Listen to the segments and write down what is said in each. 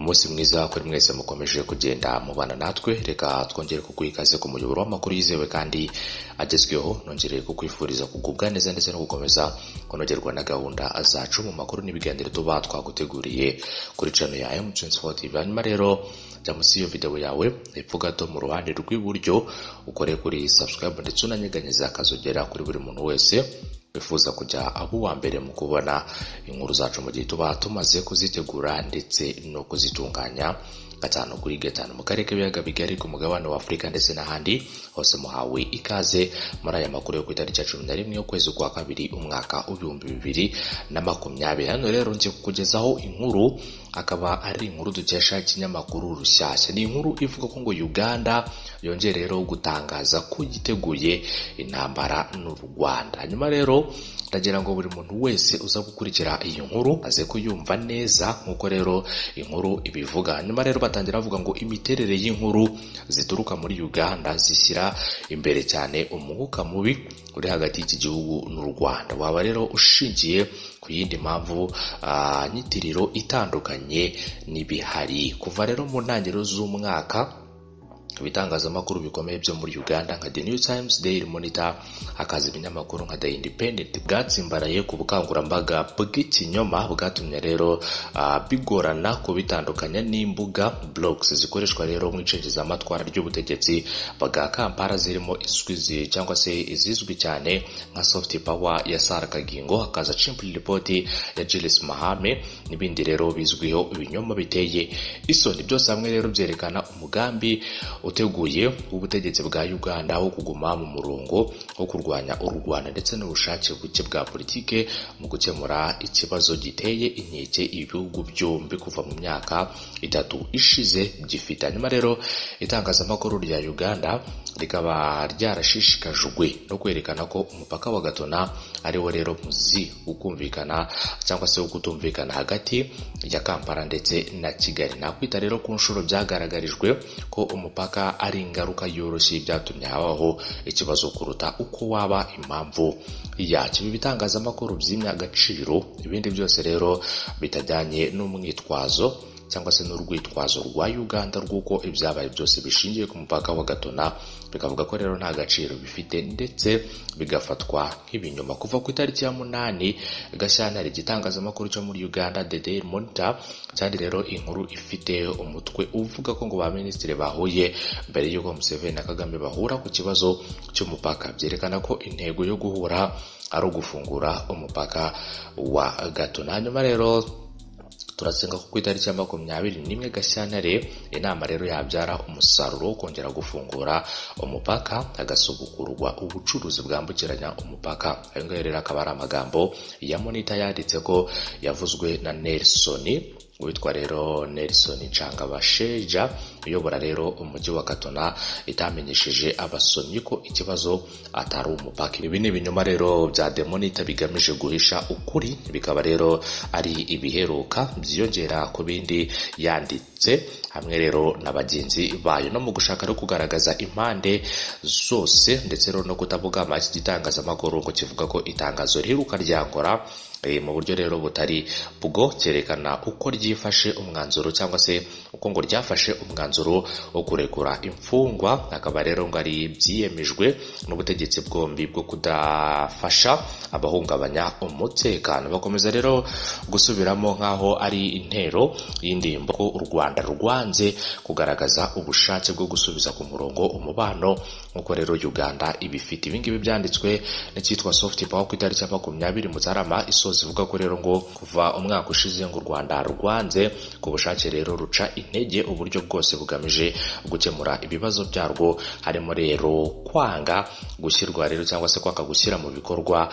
Umunsi mwiza kuri mwese mukomeje kugenda mubana natwe. Reka twongere kuguha ikaze ku muyoboro w'amakuru yizewe kandi agezweho. Nongereye kukwifuriza kugubwa neza ndetse no gukomeza kunogerwa na gahunda zacu mu makuru n'ibiganiro tuba twaguteguriye kuri channel ya M24 TV. Hanyuma rero jya munsi y'iyo video yawe hepfo gato mu ruhande rw'iburyo, ukore kuri subscribe ndetse unanyeganyeza akazogera kuri buri muntu wese wifuza kujya aba uwa mbere mu kubona inkuru zacu mu gihe tuba tumaze kuzitegura ndetse no kuzitunganya 5 kuri 5 mu karere k'ibiyaga bigari, ku mugabane wa Afurika ndetse n'ahandi hose. Muhawe ikaze muri aya makuru yo ku itariki ya 11 y'ukwezi kwa kabiri, umwaka w'2020. Hano rero ngiye kukugezaho inkuru, akaba ari inkuru dukesha ikinyamakuru Rushyashya. Ni inkuru ivuga ko ngo Uganda yongeye rero gutangaza ko yiteguye intambara n'u Rwanda. Hanyuma rero ndagira ngo buri muntu wese uza gukurikira iyi nkuru aze kuyumva neza nk'uko rero inkuru ibivuga. Hanyuma rero batangira bavuga ngo imiterere y'inkuru zituruka muri Uganda zishyira imbere cyane umwuka mubi uri hagati y'iki gihugu n'u Rwanda, waba rero ushingiye ku yindi mpamvu nyitiriro itandukanye n'ibihari. Kuva rero mu ntangiriro z'umwaka, ibitangazamakuru bikomeye byo muri Uganda nka The New Times, Daily Monitor, hakaza ibinyamakuru nka The Independent, bwatsimbaraye ku bukangurambaga bw'ikinyoma bwatumye rero bigorana kubitandukanya n'imbuga blogs zikoreshwa rero mu icengezamatwara ry'ubutegetsi bwa Kampala, zirimo izwi cyangwa se izizwi cyane nka Soft Power ya Sarah Kagingo, hakaza Chimpreports Report ya Julius Mahame n'ibindi rero bizwiho ibinyoma biteye isoni. Byose hamwe rero byerekana umugambi uteguye w'ubutegetsi bwa Uganda wo kuguma mu murongo wo kurwanya u Rwanda ndetse n'ubushake buke bwa politike mu gukemura ikibazo giteye inkeke ibihugu byombi kuva mu myaka 3 ishize gifite. Hanyuma rero itangazamakuru rya Uganda rikaba ryarashishikajwe no kwerekana ko umupaka wa Gatuna ariwo rero muzi ukumvikana cyangwa se kutumvikana hagati ya Kampala ndetse na Kigali. Nakwita rero ku nshuro byagaragarijwe ko umupaka ari ingaruka yoroshye byatumye habaho ikibazo kuruta uko waba impamvu yacyo. Ibi bitangazamakuru byimye agaciro ibindi byose rero bitajyanye n'umwitwazo cyangwa se n'urwitwazo rwa Uganda rw'uko ibyabaye byose bishingiye ku mupaka wa Gatuna, bikavuga ko rero nta gaciro bifite ndetse bigafatwa nk'ibinyoma. Kuva ku itariki ya 8 Gashyantare, igitangazamakuru cyo muri Uganda The Daily Monitor cyandi rero inkuru ifite umutwe uvuga ko ngo ba minisitiri bahuye mbere y'uko Museveni na Kagame bahura ku kibazo cy'umupaka, byerekana ko intego yo guhura ari ugufungura umupaka wa Gatuna. Hanyuma rero turasenga ko ku itariki ya 21 Gashyantare inama rero yabyara umusaruro wo kongera gufungura umupaka, hagasubukurwa ubucuruzi bwambukiranya umupaka. Ayo ngayo rero akaba ari amagambo ya Monitor yanditse ko yavuzwe na Nelson, witwa rero Nelson Nshangabasheja uyobora rero umujyi wa Katona, itamenyesheje abasomyi ko ikibazo atari umupaka. Ibi ni ibinyoma rero bya The Monitor bigamije guhisha ukuri, bikaba rero ari ibiheruka byiyongera ku bindi yanditse hamwe rero na bagenzi bayo no mu gushaka no kugaragaza impande zose ndetse rero no kutabogama. Iki gitangazamakuru ngo kivuga ko itangazo riheruka ryakora mu buryo rero butari bwo cyerekana uko ryifashe umwanzuro cyangwa se uko ngo ryafashe umwanzuro wo kurekura imfungwa, akaba rero ngo ari byiyemejwe n'ubutegetsi bwombi bwo kudafasha abahungabanya umutekano. Bakomeza rero gusubiramo nk'aho ari intero y'indimbo ko u Rwanda rwanze kugaragaza ubushake bwo gusubiza ku murongo umubano nk'uko rero Uganda ibifite. Ibingibi byanditswe n'icyitwa Soft Power ku itariki ya 20 Mutarama, isoza ivuga ko rero ngo kuva umwaka ushize ngo u Rwanda rwanze ku bushake rero ruca intege uburyo bwose bugamije gukemura ibibazo byarwo, harimo rero kwanga gushyirwa rero cyangwa se kwanga gushyira mu bikorwa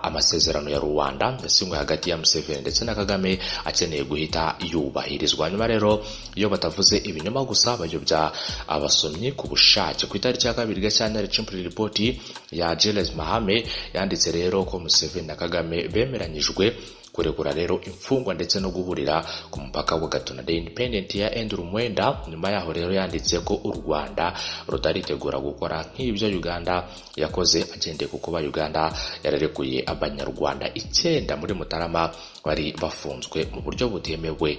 amasezerano ya Rwanda yasinywe hagati ya Museveni ndetse na Kagame akeneye guhita yubahirizwa. Hanyuma rero iyo batavuze ibinyoma gusa, bayobya abasomyi ku bushake. Ku itariki ya 2 Gashyantare, Chimpreports ya Julius Mahame yanditse rero ko Museveni na Kagame bemeranyijwe kurekura rero imfungwa ndetse no guhurira ku mupaka wa Gatuna. The Independent ya Andrew Mwenda nyuma yaho rero yanditse ko u Rwanda rutaritegura gukora nk'ibyo Uganda yakoze, agendeye ku kuba Uganda yararekuye Abanyarwanda 9 muri Mutarama. bari bafunzwe mu buryo butemewe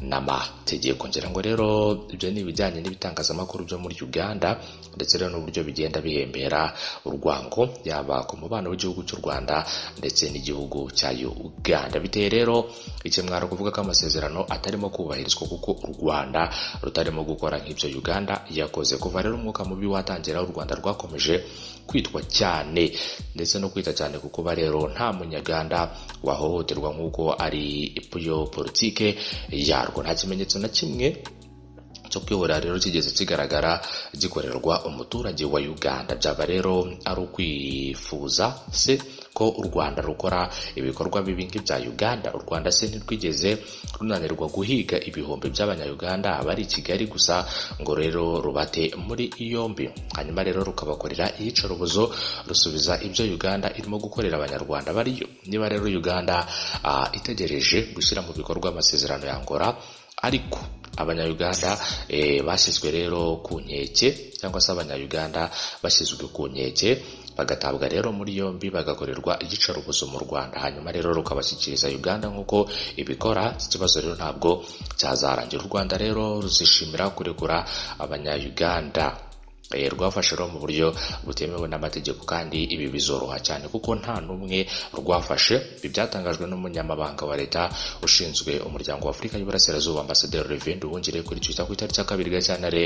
n'amategeko. Ngira ngo rero ibyo ni ibijyanye n'ibitangazamakuru byo muri Uganda, ndetse rero n'uburyo bigenda bihembera urwango yaba ku mubano w'igihugu cy'u Rwanda ndetse n'igihugu cya Uganda. Biteye rero ikimwaro kuvuga ko amasezerano atarimo kubahirizwa kuko u Rwanda rutarimo gukora nk'ibyo Uganda yakoze. Kuva rero umwuka mubi watangira, u Rwanda rwakomeje kwitwa cyane ndetse no kwita cyane kuko ba rero nta munyaganda wahohoterwa nk'uko ari iyo politike yarwo. Nta kimenyetso na kimwe cyo kwihorera rero kigeze kigaragara gikorerwa umuturage wa Uganda. Byaba rero ari ukwifuza se ko u Rwanda rukora ibikorwa bibi nk'ibya Uganda? U Rwanda se ntirwigeze runanirwa guhiga ibihumbi by'abanyayuganda bari i Kigali gusa ngo rero rubate muri yombi, hanyuma rero rukabakorera iyicarubozo, rusubiza ibyo Uganda irimo gukorera abanyarwanda bariyo. Niba rero Uganda itegereje gushyira mu bikorwa amasezerano ya Angola, ariko abanyayuganda bashyizwe rero ku nkeke, cyangwa se abanyayuganda bashyizwe ku nkeke bagatabwa rero muri yombi, bagakorerwa iyicarubozo mu Rwanda, hanyuma rero rukabashyikiriza Uganda nk'uko ibikora, iki kibazo rero ntabwo cyazarangira. U Rwanda rero ruzishimira kurekura abanyayuganda rwafashe rero mu buryo butemewe n'amategeko, kandi ibi bizoroha cyane kuko nta n'umwe rwafashe. Ibi byatangajwe n'umunyamabanga wa leta ushinzwe umuryango wa Afurika y'Iburasirazuba, Ambasaderi Olivier Nduhungirehe, kuri Twitter ku itariki ya 2 Gashyantare,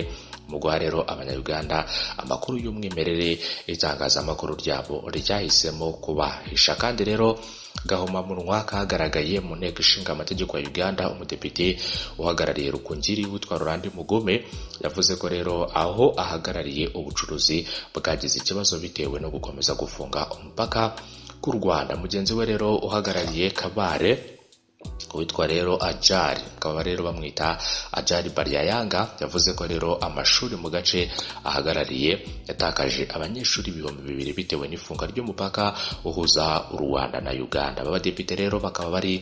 mu guha rero abanyayuganda amakuru y'umwimerere itangazamakuru ryabo ryahisemo kubahisha. Kandi rero gahomamunwa kagaragaye mu nteko ishinga amategeko ya Uganda, umudepite uhagarariye Rukungiri witwa Rurandi Mugume yavuze ko rero aho ahagarariye ubucuruzi bwagize ikibazo bitewe no gukomeza gufunga umupaka k'u Rwanda. Mugenzi we rero uhagarariye Kabare witwa rero Ajari, akaba rero bamwita Ajari Baryayanga, yavuze ko rero amashuri mu gace ahagarariye yatakaje abanyeshuri 2000 bitewe n'ifunga ry'umupaka uhuza u Rwanda na Uganda. Aba badepite rero bakaba bari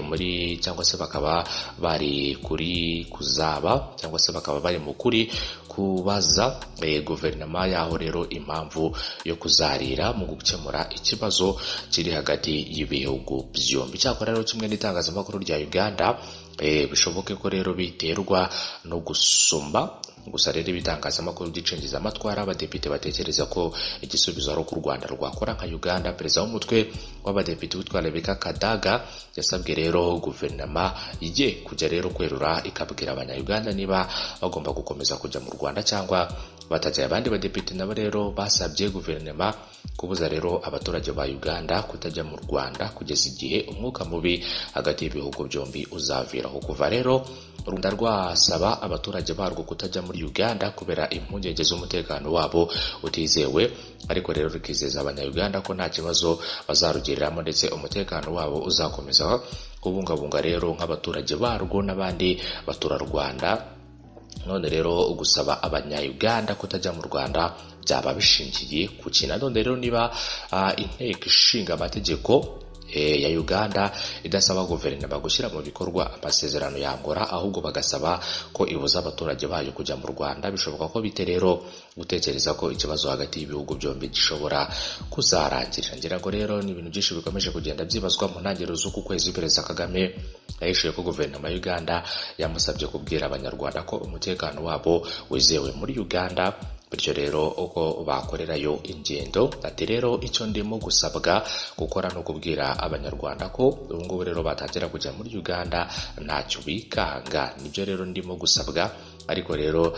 muri, cyangwa se bakaba bari kuri kuzaba, cyangwa se bakaba bari mu kuri kubaza guverinoma yaho rero impamvu yo kuzarira mu gukemura ikibazo kiri hagati y'ibihugu byombi. Cyakora rero kimwe n'itangazamakuru rya Uganda, bishoboke ko rero biterwa no gusumba gusa rero ibitangazamakuru by'icengezamatwara, abadepite batekereza ko igisubizo ari uko u Rwanda rwakora nka Uganda. Perezida w'umutwe w'abadepite witwa Rebecca Kadaga yasabwe rero guverinoma ye kujya rero kwerura ikabwira abanya-Uganda niba bagomba gukomeza kujya mu Rwanda cyangwa batajya. Abandi badepite nabo rero basabye guverinoma kubuza rero abaturage ba Uganda kutajya mu Rwanda kugeza igihe umwuka mubi hagati y'ibihugu byombi uzaviraho. Kuva rero u Rwanda rwasaba abaturage barwo kutajya muri Uganda kubera impungenge z'umutekano wabo utizewe, ariko rero rukizeza abanya-Uganda ko nta kibazo bazarugiriramo ndetse umutekano wabo uzakomeza kubungabunga rero nk'abaturage barwo n'abandi baturarwanda. None rero gusaba abanya-Uganda kutajya mu Rwanda byaba bishingiye ku kintu? None rero niba inteko ishinga amategeko ya Uganda idasaba guverinoma gushyira mu bikorwa amasezerano ya Angola, ahubwo bagasaba ko ibuza abaturage bayo kujya mu Rwanda, bishoboka ko bite rero gutekereza ko ikibazo hagati y'ibihugu byombi gishobora kuzarangirira? Ngira ngo rero ni ibintu byinshi bikomeje kugenda byibazwa. Mu ntangiriro z'uku kwezi, Perezida Kagame yahishuye ko guverinoma ya Uganda yamusabye kubwira abanyarwanda ko umutekano wabo wizewe muri Uganda, bityo rero uko bakorerayo ingendo. Ati rero icyo ndimo gusabwa gukora no kubwira abanyarwanda ko ubu ngubu rero batangira kujya muri Uganda ntacyo bikanga, nibyo rero ndimo gusabwa, ariko rero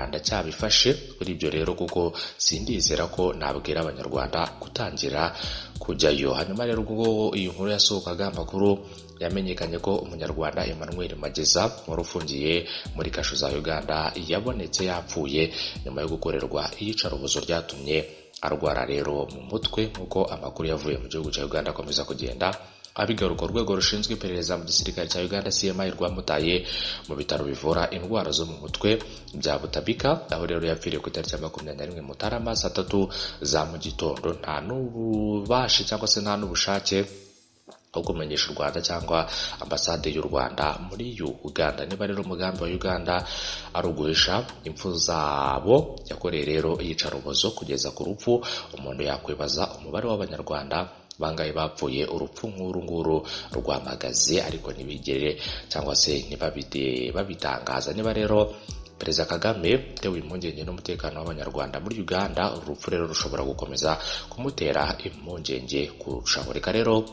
ndacyabifashe kuri ibyo rero kuko sindizera ko nabwira abanyarwanda gutangira kujyayo. Hanyuma rero ubwo iyi nkuru yasohokaga, amakuru yamenyekanye ko umunyarwanda Emmanuel Mageza wari ufungiye muri kasho za Uganda yabonetse yapfuye nyuma yo gukorerwa iyicarubozo ryatumye arwara rero mu mutwe, nk'uko amakuru yavuye mu gihugu cya Uganda akomeza kugenda abigaruka. Urwego rushinzwe iperereza mu gisirikare cya Uganda CMI rwamutaye mu bitaro bivura indwara zo mu mutwe bya Butabika, aho rero yapfiriye ku itariki ya 21 Mutarama saa 3 za mu gitondo, nta n'ububasha cyangwa se nta n'ubushake bwo kumenyesha u Rwanda cyangwa ambasade y'u Rwanda muri Uganda. Niba rero umugambi wa Uganda ari uguhisha impfu zabo yakoreye rero iyicarubozo kugeza ku rupfu, umuntu yakwibaza umubare w'abanyarwanda Bangahe bapfuye urupfu nk'uru nguru rwamagaze, ariko ntibigere cyangwa se ntibabide babitangaza? Niba rero Perezida Kagame utewe impungenge n'umutekano w'Abanyarwanda muri Uganda, uru rupfu rero rushobora gukomeza kumutera impungenge kurushaho. Reka rero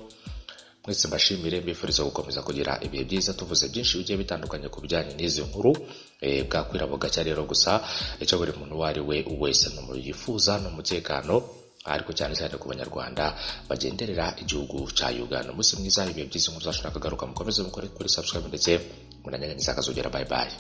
mwese mbashimire, mbifuriza gukomeza kugira ibihe byiza. Tuvuze byinshi bigiye bitandukanye ku bijyanye n'izi nkuru, bwakwira bugacya rero. Gusa icyo buri muntu uwo ari we wese yifuza ni umutekano, ariko cyane cyane ku Banyarwanda bagenderera igihugu cya Uganda. Umunsi mwiza, ibihe byiza, inkuru zacu nakagaruka. Mukomeze mukore kuri subscribe ndetse munanyanyagiza akazogera. Bye bye.